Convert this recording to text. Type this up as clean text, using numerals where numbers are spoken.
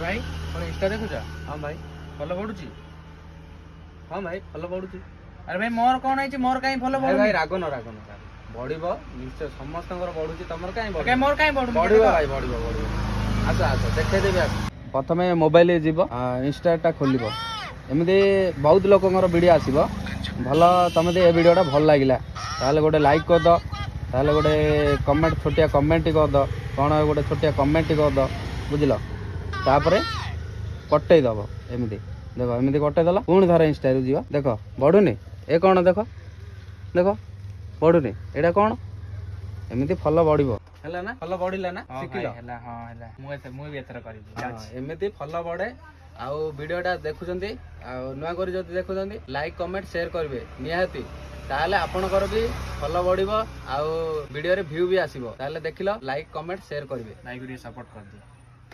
ଭାଇ, କଣ ଇନଷ୍ଟା ଦେଖୁଛ? ହଁ ଭାଇ। ଫଲୋ ବଢୁଛି? ହଁ ଭାଇ, ଫଲୋ ବଢୁଛି। ଆରେ ଭାଇ, ମୋର କଣ ହେଇଛି? ମୋର କାହିଁ ଫଲୋ ଭାଇ ଭାଇ, ବଢୁନି? ରାଗ ନ, ରାଗ ନ, ରାଗ। ବଢିବ ନିଶ୍ଚୟ, ସମସ୍ତଙ୍କର ବଢୁଛି, ତମର କାହିଁ କାଇଁ ବଢିବ? ମୋର କାହିଁ ବଢୁନି? ବଢିବ ଭାଇ, ବଢିବ ବଢିବ। ଆସ ଆସ, ଦେଖେଇଦେବି ଆସ। ପ୍ରଥମେ ମୋବାଇଲ ଯିବ, ଇନଷ୍ଟାଟା ଖୋଲିବ। ଏମିତି ବହୁତ ଲୋକଙ୍କର ଭିଡ଼ିଓ ଆସିବ। ଭଲ, ତମେ ଯଦି ଏ ଭିଡ଼ିଓଟା ଭଲ ଲାଗିଲା, ତାହେଲେ ଗୋଟେ ଲାଇକ୍ କରିଦିଅ, ତାହେଲେ ଗୋଟେ କମେଣ୍ଟ, ଛୋଟିଆ କମେଣ୍ଟ କରିଦିଅ। କ'ଣ ଗୋଟେ ଛୋଟିଆ କମେଣ୍ଟ କରିଦିଅ, ବୁଝିଲ? ତାପରେ କଟେଇ ଦବ ଏମିତି। ଦେଖ, ଏମିତି କଟେଇ ଦେଲ। ପୁଣି ଥରେ ଇନଷ୍ଟାରୁ ଯିବ। ଦେଖ, ବଢ଼ୁନି? ଏ କ'ଣ? ଦେଖ ଦେଖ, ବଢ଼ୁନି? ଏଇଟା କ'ଣ? ଏମିତି ଫଲୋ ବଢ଼ିବ। ହେଲା ନା? ଫଲୋ ବଢ଼ିଲା ନା? ହଁ ଶିଖିଲ? ଭାଇ, ହେଲା। ହଁ, ହେଲା। ମୁଁ ବି ଏଥର କରିବି। ହଁ, ଏମିତି ଫଲୋ ବଢ଼େ। ଆଉ ଭିଡ଼ିଓଟା ଦେଖୁଛନ୍ତି, ଆଉ ନୂଆ କରି ଯଦି ଦେଖୁଛନ୍ତି, ଲାଇକ୍, କମେଣ୍ଟ, ସେୟାର କରିବେ ନିହାତି। ତାହେଲେ ଆପଣଙ୍କର ବି ଫଲୋ ବଢ଼ିବ ଆଉ ଭିଡ଼ିଓରେ ଭ୍ୟୁ ବି ଆସିବ। ତାହେଲେ ଦେଖିଲ, ଲାଇକ୍, କମେଣ୍ଟ, ସେୟାର କରିବେ। ଭାଇକୁ ଟିକେ ସପୋର୍ଟ କରିଦିଅ।